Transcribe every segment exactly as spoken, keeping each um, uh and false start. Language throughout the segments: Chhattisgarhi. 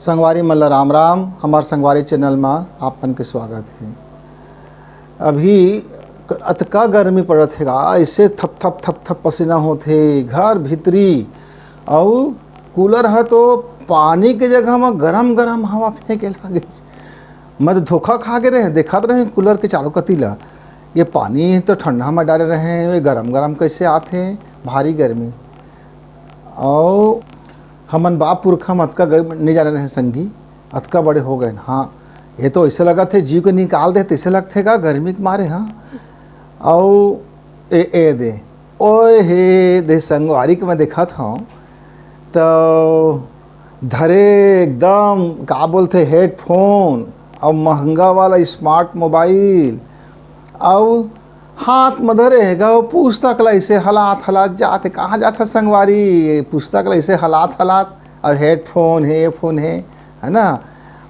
संगवारी मन ला राम राम। हमार संगवारी चैनल मा आप मन के स्वागत हे। अभी क-, अतका गर्मी पड़त हे गा, ऐसे थप थप थप थप पसीना होत हे घर भीतरी, अउ कूलर ह तो पानी के जगह म गरम गरम हवा फेंके लागे। मैं तो धोखा खा के रहे, देखत रहे कूलर के चारों कती ला, ये पानी तो ठंडा म डाले रहे, ये गरम गरम कैसे आत हे, भारी गर्मी। अउ हमन बाप पुरखा म अतका ग-, नइ जाने रहे संगी, अतका बड़े हो गए। हाँ, ये तो ऐसे लगत हे जीव के निकाल दे, तैसे लगथे का गर्मी के मारे। हाँ, अउ ए, ए दे, ओए हे दे, संगवारी के मैं देखत हूँ तो धरे एकदम का बोलथे हेडफोन अउ महंगा वाला स्मार्ट मोबाइल, अउ हाथ म धरे हे गा, वो पुस्तक ला ऐसे हलात हलात जात हे। कहाँ जात हे संगवारी? ये पुस्तक ला ऐसे हलात हलात, अउ हेडफोन हे, फोन हे, है ना?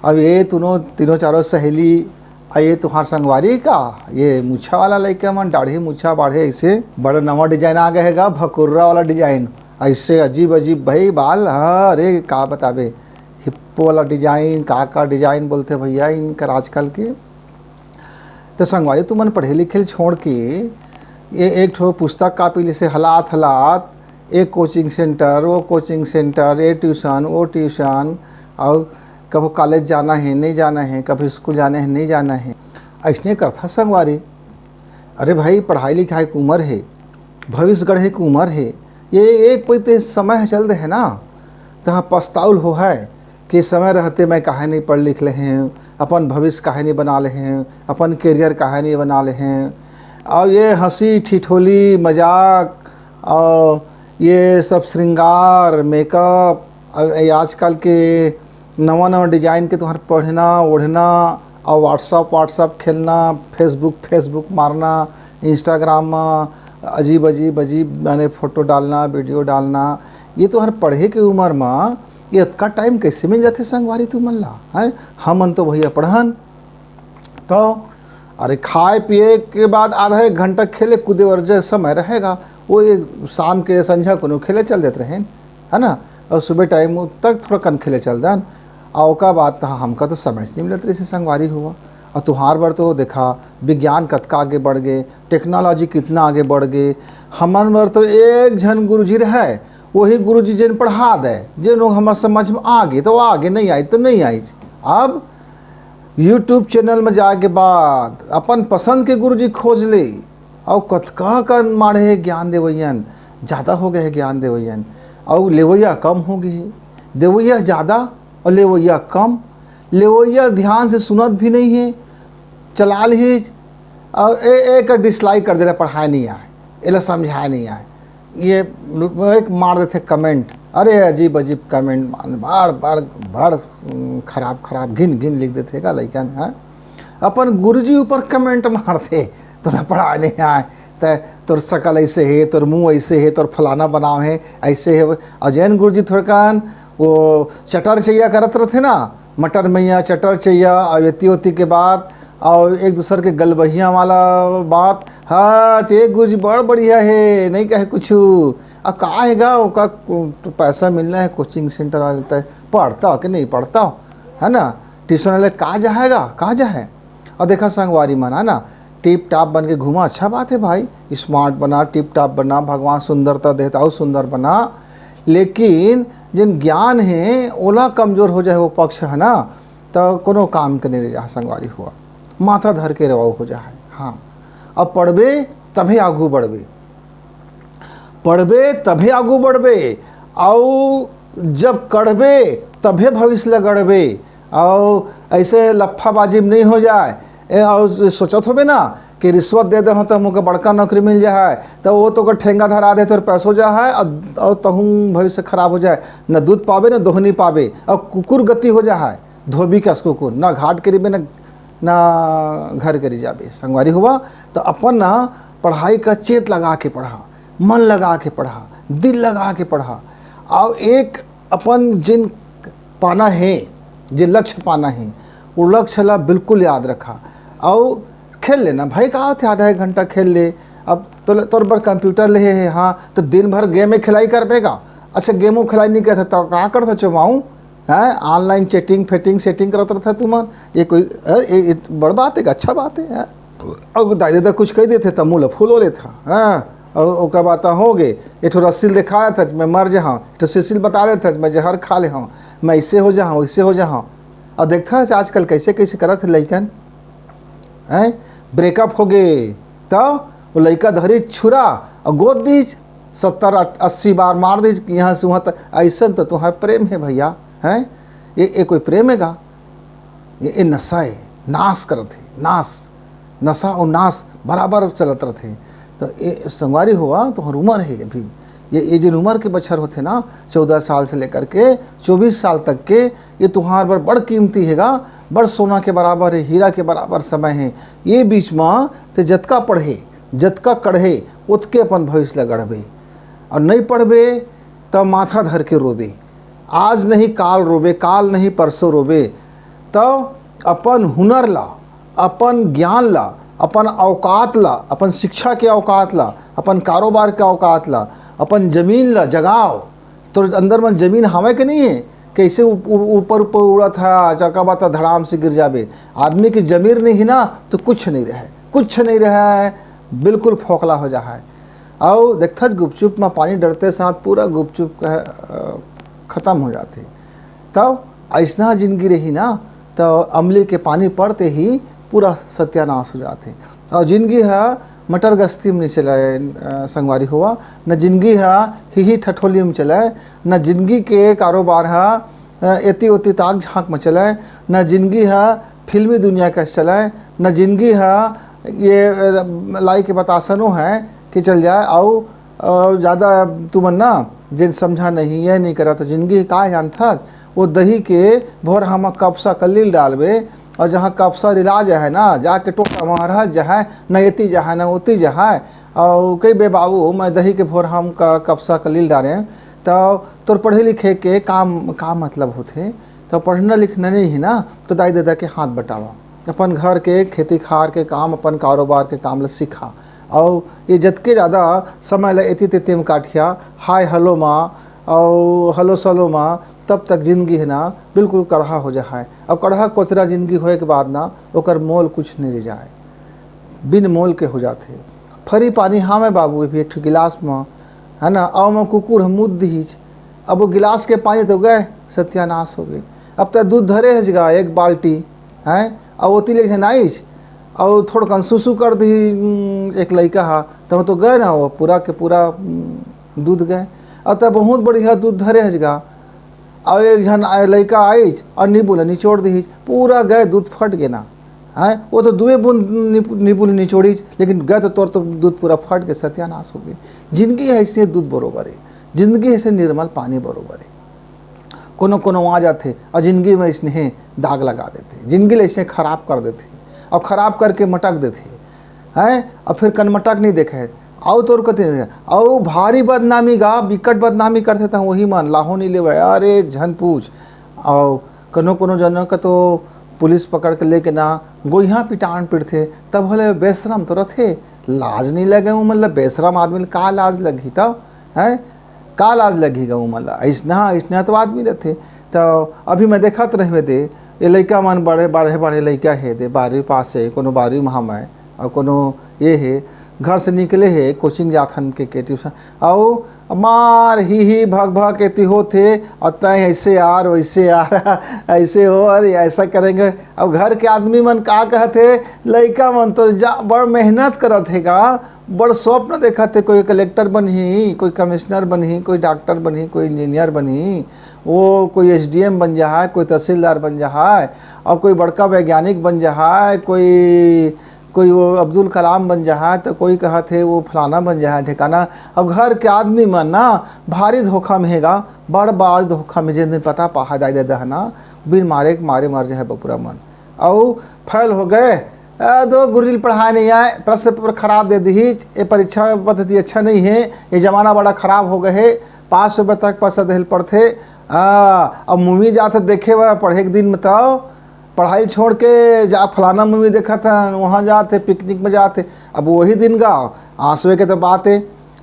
अब ये तीनों, तीनों चारों सहेली, आ ये तुहार संगवारी का, ये मुछा वाला लइका मन, दाढ़ी मुछा बाढ़े ऐसे, बड़ा नवा डिजाइन आ गए हे गा, भकुर्रा वाला डिजाइन, ऐसे अजीब अजीब भाई बाल। हाँ, अरे का बताबे, हिप्पो वाला डिजाइन, का का डिजाइन बोलथे भैया इनकर आजकल के। तो संगवारी, तुमन पढ़े लिखे ल छोड़ के ये एक ठो पुस्तक कापी ले से हलात हलात, एक कोचिंग सेंटर, वो कोचिंग सेंटर, ये ट्यूशन, वो ट्यूशन, अउ कभू कॉलेज जाना हे, नहीं जाना हे, कभू स्कूल जाना हे, नहीं जाना हे, ऐसने करथा संगवारी। अरे भाई, पढ़ाई लिखाई के उम्र हे, भविष्य गढ़े के उम्र हे, ये एक पइत समय ह चल दे हे ना, तहाँ पछताउल हो है कि समय रहते मैं काहे नहीं पढ़ लिख ले हैं, अपन भविष्य काहे नहीं बना ले हैं, अपन करियर काहे नहीं बना ले हैं। और ये हंसी ठिठोली मजाक और ये सब श्रृंगार मेकअप, और ये आजकल के नवा नवा डिजाइन के तुम्हार पढ़ना ओढ़ना और WhatsApp WhatsApp खेलना, Facebook Facebook मारना, Instagram में अजीब अजीब अजीब माने फोटो डालना, वीडियो डालना, ये तुम्हार पढ़े के उम्र में ये अतका टाइम कैसे मिल जाथे संगवारी तुमन ला, हैं? हमन तो भैया पढ़न तो, अरे, खाए पिए के बाद आधा एक घंटा खेले कूदे बर जे समय रहेगा, वो ये शाम के संझा कोनो खेले चल देत रहे, है ना? और सुबह टाइम तक थोड़ा कन खेले चल देन। और ओकर बाद तो हमका तो समय से नहीं मिलत रही संगवारी हुआ। और तुहार बर तो देखा, विज्ञान कतका आगे बढ़ गए, टेक्नोलॉजी कितना आगे बढ़ गए। हमन बर तो एक झन गुरुजी रहे, वही गुरुजी जेन पढ़ा दे, जेन लोग हमारे समझ में आ गए तो आ गए, नहीं आई तो नहीं आई। अब YouTube चैनल में जाए के बाद अपन पसंद के गुरुजी खोज ले, अउ कतका कन माढ़े हे ज्ञान देवैयन, ज़्यादा हो गए हे ज्ञान देवैयन, अउ लेवैया कम हो गए हे, देवैया ज़्यादा और लेवैया कम। लेवैया ध्यान से सुनत भी नहीं है, चला ली, और ए, ए कर डिसलाइक कर दे रहे, पढ़ाए नहीं आए, एला समझाए नहीं आए, ये एक मार देथे कमेंट। अरे अजीब अजीब कमेंट, बड़ बड़ बड़ खराब खराब घिन घिन लिख देथे का लइका ने, हाँ? अपन गुरुजी ऊपर कमेंट मारथे, तोला पढ़ाए नहीं आए, त तोर शकल ऐसे हे, तोर मुंह ऐसे हे, तोर फलाना बनाव हे, ऐसे हे। और जैन गुरुजी थोड़कन वो चटर चैया करत रहथे ना, मटर मैया चटर चैया, और एती ओती के बात, और एक दूसर के गलबहिया वाला बात। हाँ, ते गुरुजी बड़ बढ़िया हे, नहीं कहे कुछ। अब का हे गा, ओका को-, तो पैसा मिलना है, कोचिंग सेंटर वाले तय पढ़ता हो कि नहीं पढ़ता हो, है ना? ट्यूशन वाले का जाएगा, का जाए? और देखा संगवारी मन, है ना, टिप टाप बन के घूमा, अच्छा बात है भाई, स्मार्ट बना, टिप टाप बना, भगवान सुंदरता देता हो, सुंदर बना, लेकिन जिन ज्ञान है ओला कमजोर हो जाए वो पक्ष, है ना, तो कोनो काम के नहीं रह जा संगवारी हुआ, माथा धर के रवाऊ हो जाए। हाँ, अब पढ़बे तभी आगू बढ़बे, पढ़बे तभे आगू बढ़बे, अउ जब कढ़बे तभे भविष्य ल गढ़बे। अउ ऐसे लफ्फाबाजी में नहीं हो जाए। ए, अउ सोचत होबे ना कि रिश्वत दे दे हो तो हमको बड़का नौकरी मिल जाए, तो वो तो ओकर ठेंगा धरा दे, तोर पैसो जाए और, और तहूँ भविष्य खराब हो जाए, न दूध पाबे न दोहनी पाबे, और कुकुर गति हो जाए, धोबी कस कुकुर, ना घाट करीबे न ना घर करी जाबे। संगवारी हुआ, तो अपन ना पढ़ाई का चेत लगा के पढ़ा, मन लगा के पढ़ा, दिल लगा के पढ़ा, और एक अपन जिन पाना है, जे लक्ष्य पाना है, वो लक्ष्य ला बिल्कुल याद रखा। और खेल लेना भाई, का होथे, आधा एक घंटा खेल ले। अब तो तोर बर कंप्यूटर ले है, हाँ, तो दिन भर गेम में खिलाई कर बेगा। अच्छा, गेमों खिलाई नहीं करता तो का करता चुमाऊँ? हैं, ऑनलाइन चैटिंग फेटिंग सेटिंग करत रहता तुमन। ये कोई, अ, ये, ये बड़ बात है, अच्छा बात है, हैं? अब दाई ददा कुछ कह देते त मुँह ल फुलो लेथा, हैं? और ओकर बात हो गे, एक ठो रस्सी दिखाया था, मैं मर जहाँ, एक ठो सिसिल बता देता, मैं जहर खा ले हूँ, मैं ऐसे हो जहाँ, वैसे हो जहाँ। और देखता है आजकल कैसे कैसे करत है लइकन, हैं? ब्रेकअप हो गए, तो वो लइका धरी छुरा और गोद दीज, सत्तर अस्सी बार मार दीज, यहाँ से वहाँ तक। ऐसा तो तुम्हारा प्रेम है भैया, हैं? ये, ये कोई प्रेम है का? ये, ये नशा है, नाश करत है, नाश। नशा और नाश बराबर चलत रहते। तो ये संगवारी हुआ, तुम्हारी उम्र है अभी, ये, ये जिन उम्र के बछर होते ना, चौदह साल से लेकर के चौबीस साल तक के, ये तुम्हार बर बड़ कीमती हैगा, बड़ सोना के बराबर है, हीरा के बराबर समय है। ये बीच में ते जतका पढ़े, जतका कढ़े, ओतके अपन भविष्य ला गढ़बे। और नहीं पढ़बे, त माथा धर के रोबे। आज नहीं काल रोबे, काल नहीं परसों रोबे। त अपन हुनर ला, अपन ज्ञान ला, अपन औकात ला, अपन शिक्षा के औकात ला, अपन कारोबार के औकात ला, अपन जमीन ला जगाओ। तोर अंदर मन जमीन हवय के नहीं है? कैसे ऊ-, ऊ-, ऊपर ऊपर उड़त है, चका बाता धड़ाम से गिर जाबे। आदमी की जमीन नहीं है ना, तो कुछ नहीं रहे, कुछ नहीं रहे, बिल्कुल फोखला हो जा है। अउ देखथच, गुपचुप में पानी डरते साथ पूरा गुपचुप का, अ, खत्म हो जाते। तब ऐसना जिंदगी रही ना, तो अमली के पानी पड़ते ही पूरा सत्यानाश हो जाते। और जिंदगी है मटर गश्ती में नहीं चलाए, अ, संगवारी हुआ, न जिंदगी है ही ही ठठोली में चलाए, न जिंदगी के कारोबार है, अ, एती ओती ताक झांक में चलाए, न जिंदगी है फिल्मी दुनिया का चलाए, न जिंदगी है ये, अ, लाई के बतासनो है कि चल जाए। अउ, अ, ज़्यादा तुमन ना जिन समझा नहीं, ये नहीं करा, तो जिंदगी का जानथस, वो दही के भोरहा में कपसा कल्लील डालबे, और जहाँ कपसा रिला जाए ना, जाके टोटा वहाँ रह जाए, न एती जाए, न ओती जाए। और कई बे बाबू, मैं दही के भोरहा में का कपसा कल्लील डारे, तो तोर पढ़े लिखे के काम का मतलब होथे? तो पढ़ना लिखना नहीं है ना, तो दाई ददा के हाथ बटावा, अपन घर के खेती खार के काम, अपन कारोबार के काम ला सीखा। और ये जतके ज़्यादा समय ला एती तेती में काटिया, हाय हलो मा, और हलो सलो मा, तब तक जिंदगी है ना, बिल्कुल कड़हा हो जा है। और कड़हा कोचरा जिंदगी होए के बाद ना, ओकर मोल कुछ नहीं रह जाए, बिन मोल के हो जाथे। फरी पानी हावे बाबू, भी एक ठो गिलास म, है ना, अउ म कुकुर ह मुद दिहिस। अब वो गिलास के पानी तो गए, सत्यानाश हो गए। अब त दूध धरे हस गा एक बाल्टी, हैं, अउ ओती ले झन आइस, अउ थोड़कन सुसु कर दिही, उम, एक लइका हा, तब तो गए ना, वो पूरा के पूरा, उम, दूध गए। अब त बहुत बढ़िया दूध धरे हस गा, अउ एक झन आए, लइका आइस अउ नींबू ल निचोड़ दिहिस, पूरा गए, दूध फट गे ना। हैं, वो तो दुए बूंद नींबू, नींबू ल निचोड़िस, लेकिन गए तो तोर तो दूध पूरा फट के सत्यानाश हो गई। जिंदगी है इसलिए दूध बरोबर है, जिंदगी है इसलिए निर्मल पानी बरोबर है। कोनो कोनो आ जाथे और जिंदगी में इसने दाग लगा देथे, जिंदगी ले इसने खराब कर देथे और खराब करके मटक देथे, हैं, और फिर कनमटक नहीं देखे। अउ तोर कति, अउ भारी बदनामी गा, बिकट बदनामी करथे त वही मन लाहो नहीं लेवे, अरे झन पूछ। अउ कोनो कोनो जन का तो पुलिस पकड़ के लेके ना गोइहा पिटान पिटथे, तब होले बेशरम तो रथे, लाज नहीं लगे। वो मतलब बेशरम आदमी ल का लाज लगही तब, हैं? का लाज लगही गा वो मतलब? ऐसना, ऐसना तो आदमी रथे। तो अभी मैं देखत रहवे दे, ये लइका मन बड़े, बड़े, बड़े लइका हे दे, बारहवीं पास हे, कोनो बारहवीं में हवय, अउ कोनो ये हे, घर से निकले हे, कोचिंग जाथन के, के ट्यूशन, अउ मार ही ही भग भग के ती होथे, अउ तैं ऐसे यार, वैसे यार, ऐसे हो, अरे ऐसा करेंगे। अब घर के आदमी मन का कहथे, लइका मन तो जा, बड़ मेहनत करत हे गा, बड़ स्वप्न देखत हे, कोई कलेक्टर बनही, कोई कमिश्नर बनही, कोई डॉक्टर बनही, कोई इंजीनियर बनही, वो कोई एसडीएम बन जहाय, कोई तहसीलदार बन जहाय, और कोई बड़का वैज्ञानिक बन जहाय, कोई, कोई वो अब्दुल कलाम बन जहाय, तो कोई कहत हे वो फलाना बन जहाय, ढेकाना। अब घर के आदमी मन ना भारी धोखा में हे गा, बड़ बड़ धोखा में, जिन दिन पता पाहा दाई दे दहना, बिन मारे के मारे मर जाए बपुरा मन। अउ फेल हो गए, आ, तो गुरुजी पढ़ाए नहीं आए, प्रश्न पेपर खराब दे दिहिच, ये परीक्षा पद्धति अच्छा नहीं है, ये जमाना बड़ा खराब हो गए है, पाँच सौ रुपये तक पैसा देहल पड़थे। आ, अब मूवी जात देखे हुआ पढ़े के दिन में, तो पढ़ाई छोड़ के जा फलाना मूवी देखत हन, वहाँ जात हे, पिकनिक में जात हे। अब वही दिन गाँव आंसुए के तो बात है,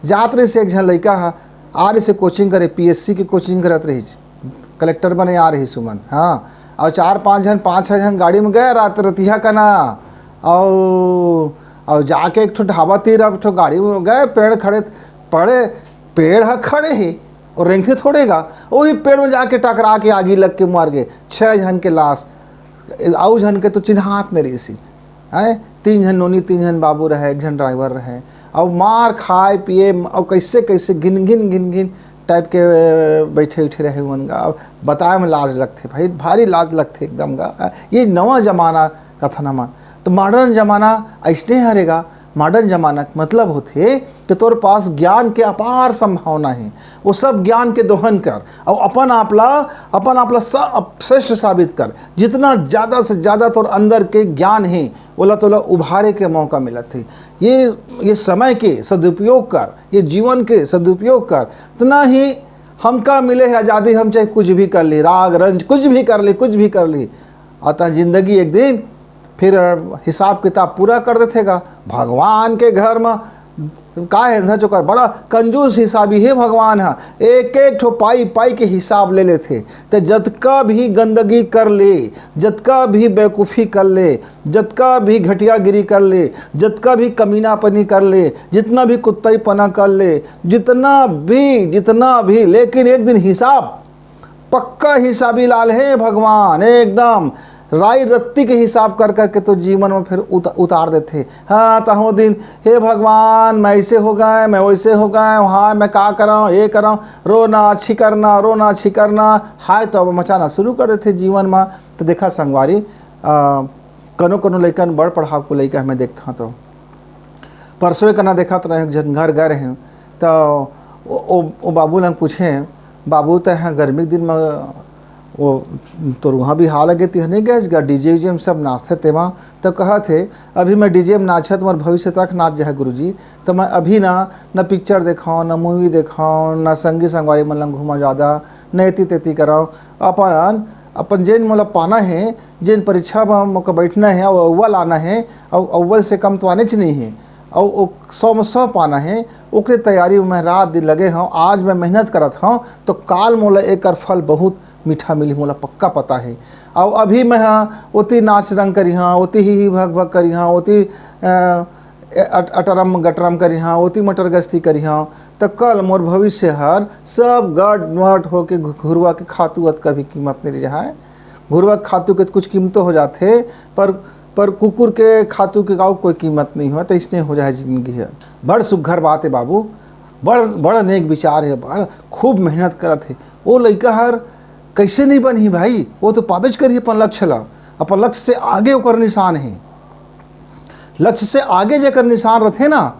जात रहिस एक झन लइका ह, आ रहिस कोचिंग करे, पीएससी के कोचिंग करत रहिस, कलेक्टर बने आ रहिस उमन, हाँ। अउ चार पाँच झन, पाँच छः झन गाड़ी में गए रात रतिहा कना, अउ अउ जाके एक ठो ढाबा तीर, अब ठो गाड़ी में गए, पेड़ खड़े पड़े, पेड़ ह खड़े हे, अउ रेंगथे थोड़े गा, वही पेड़ में जाके टकरा के आगी लग के मर गए। छः झन के लाश, अउ झन के तो चिन्हात नहीं रहिस। हैं, तीन झन नोनी, तीन झन बाबू रहे, एक झन ड्राइवर रहे, अउ मार खाए पिए, अउ कैसे कैसे घिन घिन घिन घिन टाइप के बैठे उठे रहे उमन गा। अब बताए में लाज लगथे भाई, भारी लाज लगथे एकदम गा। ये नवा जमाना कथन हमन, तो मॉडर्न जमाना ऐसने हरे गा। मॉडर्न जमाना के मतलब होथे कि तोर पास ज्ञान के अपार संभावना हे, वो सब ज्ञान के दोहन कर, अउ अपन आप ला, अपन आप ला स-, अप-, श्रेष्ठ साबित कर। जितना ज्यादा से ज्यादा तोर अंदर के ज्ञान हे, ओला तोला उभारे के मौका मिलत हे। ये, ये समय के सदुपयोग कर, ये जीवन के सदुपयोग कर। इतना ही हमका मिले हे आजादी, हम चाहे कुछ भी कर ली, राग रंज कुछ भी कर ली, कुछ भी कर ली, अतः जिंदगी एक दिन फिर हिसाब किताब पूरा कर देथे गा। भगवान के घर म का हे, धन चोकर बड़ा कंजूस हिसाबी हे भगवान ह। एक एक ठो पाई पाई के हिसाब ले लेथे। ते जतका भी गंदगी कर ले, जतका भी बेवकूफ़ी कर ले, जतका भी घटियागिरी कर ले, जतका भी कमीनापनी कर ले, जितना भी कुत्ताईपना कर ले, जितना भी, जितना भी, लेकिन एक दिन हिसाब, पक्का हिसाबी लाल हे भगवान, एकदम राई रत्ती के हिसाब कर करके तो जीवन में फिर उत-, उतार देथे। हाँ, तहो दिन, "हे भगवान, मैं ऐसे हो गए, मैं वैसे हो गए, हाय, मैं का करंव, ये करंव," रोना, छिकरना, रोना, छिकरना, हाय तो अब मचाना शुरू कर देथे जीवन में। तो देखा संगवारी, अ, कनो कनो लइकन बड़ पढ़ाकू लइका हमें देखथंव तो परसों एक ना देखत रहे, एक झन घर गए रहे, तो ओ, ओ, ओ बाबू लंग पूछे, "बाबू, तैं ह गर्मी के दिन म वो तोर उहाँ भी हाल लगे, तिहा नहीं गए गा, डीजे वीजे में सब नाचथे तेमा?" तो कहत हे, "अभी मैं डीजे में नाचत, मोर भविष्य तक नाच जाए गुरुजी, तो मैं अभी ना, न पिक्चर देखंव, न मूवी देखंव, न संगी संगवारी मन लंग घूमंव ज़्यादा, न एती तेती करंव, अपन, अपन जेन मोला पाना हे, जेन परीक्षा म मोका बैठना हे, अउ अव्वल आना हे, अउ अव्वल से कम तो आनेच नहीं हे, अउ ओ सौ में सौ पाना हे, ओकरे तैयारी में मैं रात दिन लगे हंव। आज मैं मेहनत करत हंव, तो काल मोला एकर फल बहुत मीठा मिलही, मोला पक्का पता हे। अउ अभी मैं ह ओती नाच रंग करिहां, ओती ही ही भग भग करिहां, ओती, अ, अट-, अटरम गटरम करिहां, ओती मटर गश्ती करिहां, त कल मोर भविष्य हर सब गट मट होके घु-, घुरवा के खातू अतका भी कीमत नहीं रह जाए।" घुरवा खातू के कुछ कीमतो हो जाथे, पर, पर कुकुर के खातू के गाँव कोई कीमत नहीं हो, तो इसने हो जाए जिंदगी है। बड़ सुघर बात है बाबू, बड़, बड़ नेक विचार है, बड़ खूब मेहनत करत है। वो लइका हर कैसे नहीं बनही भाई, वो तो पाबेच करही अपन लक्ष्य ला, अपन लक्ष्य से आगे ओकर निशान है। लक्ष्य से आगे जेकर निशान रथे ना,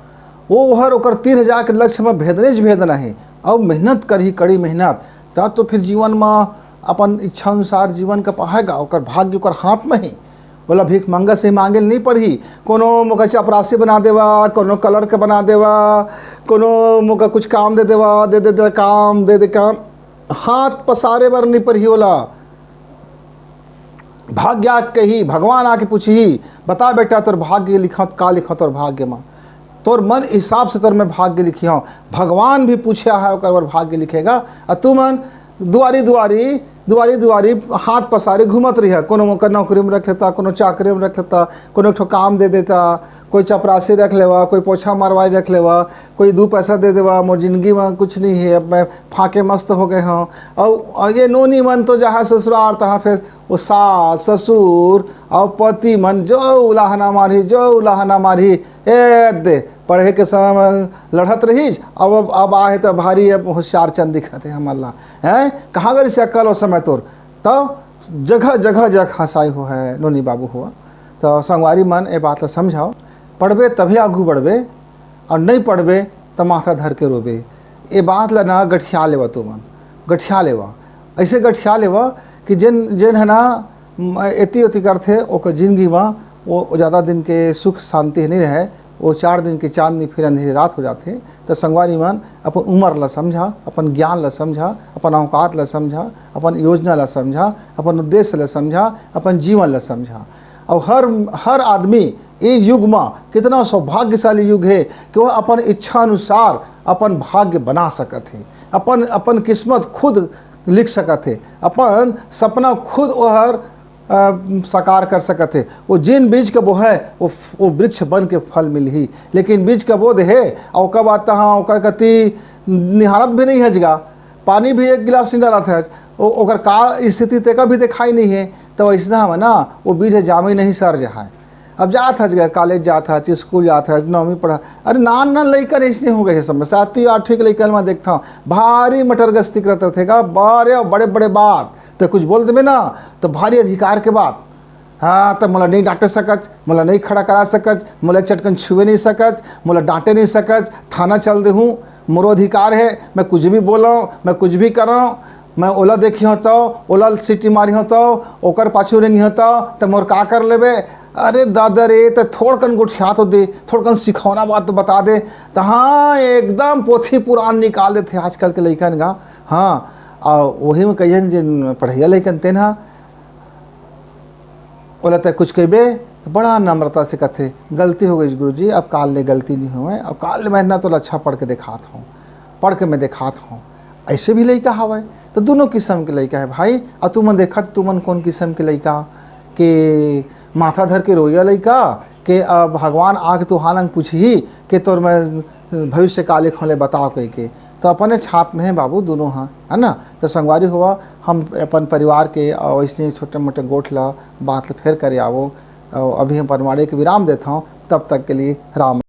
वो हर ओकर तीर जाके लक्ष्य में भेदनेच भेदना है। अउ मेहनत करही, कड़ी मेहनत, तब तो फिर जीवन में अपन इच्छा अनुसार जीवन का पाएगा, ओकर भाग्य ओकर हाथ में ही। बोला, "भीख मंगा से मांगे नहीं पड़ही, कोनो मोका चपरासी बना देवा, कोनो कलर के बना देवा, कोनो मोका कुछ काम दे देवा, दे दे दे काम, दे दे काम।" हाथ पसारे बर नहीं पड़ही ओला। भाग्य आके कही, भगवान आके पूछही, "बता बेटा, तोर भाग्य लिखा, का लिखा तोर भाग्य में? तोर मन हिसाब से तोर मैं भाग्य लिखिया हूँ।" भगवान भी पूछे है, ओकर बर भाग्य लिखेगा। अ तुमन दुआरी दुआरी, दुआरी दुआरी हाथ पसारे घूमत रहिया। कोनो मोकर नौकरी में रख लेता, कोनो चाकरी में रख लेता, कोनो एक ठो काम दे देता, कोई चपरासी रख लेवा, कोई पोछा मरवाई रख लेवा, कोई दू पैसा दे देवा, मोर जिंदगी में कुछ नहीं है, अब मैं फाके मस्त हो गए हूँ। और, और ये नोनी मन तो जहाँ ससुराल तहाँ फिर वो सास, ससुर और पति मन जो उलाहना मारही, जो उलाहना मारही, ए दे, पढ़े के समय में लड़त रहीस, अब, अब, अब आहे तो भारी अब होशियार चंद दिखत है हमन ला। हैं? कहाँ गरी से अक्कल ओ समय तोर? तो जगह, जगह जग हंसाई हो है, नोनी बाबू हो। तो संगवारी मन, ए बात ला समझाओ, पढ़बे तभे आगू बढ़बे, और नहीं पढ़बे त माथा धर के रोबे। ए बात ला ना गठिया लेवा तुमन, गठिया लेवा, ऐसे गठिया लेवा कि जेन, जेन है ना, म-, एती ओती करथे, ओकर जिंदगी में वो, वो ज़्यादा दिन के सुख शांति नहीं रहे, वो चार दिन के चांदनी फिर अंधेरी रात हो जाथे। तो संगवारी मन, अपन उम्र ला समझा, अपन ज्ञान ला समझा, अपन औकात ला समझा, अपन योजना ला समझा, अपन उद्देश्य ला समझा, अपन जीवन ला समझा। और हर, हर आदमी ए युग म कितना सौभाग्यशाली युग हे कि वह अपन इच्छा अनुसार अपन भाग्य बना सकत हे, अपन, अपन किस्मत खुद लिख सकत हे, अपन सपना खुद ओहर अ, साकार कर सकत हे। वो जेन बीज के बोहे, वो, वो वृक्ष बन के फल मिलही। लेकिन बीज के बो देहे, अउ ओकर बाद तहाँ ओकर कति निहारत भी नहीं हच गा, पानी भी एक गिलास नहीं डालत हच, ओ-, ओकर का स्थिति तेका भी दिखाई नहीं हे, तो वैसना हवे ना, वो बीज ह जामे नहीं सर जहाए। अब जात हच गा, कॉलेज जात हच, स्कूल जात हच, नौवीं पढ़ा, अरे नान नान लइका अइसने हो गए हे सब में, सातवीं आठवीं के लइका मैं देखता हूँ, भारी मटर गश्ती करत रथे गा, बारे बड़े बड़े बात, तो कुछ बोल देबे ना, तो भारी अधिकार के बात। हाँ, तो मोला नहीं डांटे सकच, मोला नहीं खड़ा करा सकच, मोला चटकन छुए नहीं सकच, मोला डांटे नहीं सकच, थाना चल देहूँ, मोरो अधिकार है, मैं कुछ भी बोलूँ, मैं कुछ भी करूँ, मैं ओला देखी हों तो, ओला सीटी मारी हों तो, ओकर पाछू रेंगी हों तो, तो मोर का कर लेबे? अरे दादा रे, तो थोड़कन गोठिया तो दे, थोड़कन सिखौना बात तो बता दे। तो हाँ, एकदम पोथी पुराण निकाल देथे आजकल के लइकन गा। हाँ, आ वही में कहियन जेन पढ़ैया लइकन तेन हा, ओला तै कुछ कहिबे तो बड़ा नम्रता से कथे, "गलती हो गई गुरुजी, अब काल ले गलती नहीं होवे, अब काल ले मैं ना तोला अच्छा पढ़ के दिखात हूँ, पढ़ के मैं दिखात हूँ।" ऐसे भी लइका हवय, तो दोनों किस्म के लइका है भाई। अब तुमन देखत, तुमन कौन किस्म के लइका के माथा धर के रोइया लइका के, अब भगवान आके तुहार लंग पूछही के तोर मैं भविष्य कालिक होले बताओ कह के, तो अपने छात में है बाबू दोनों हा, है ना? तो संगवारी हुआ, हम अपन परिवार के और इसने छोटे मोटे गोठ ला बात ला फेर करे आवो। और अभी हम परमाणु के विराम देता हूँ, तब तक के लिए राम।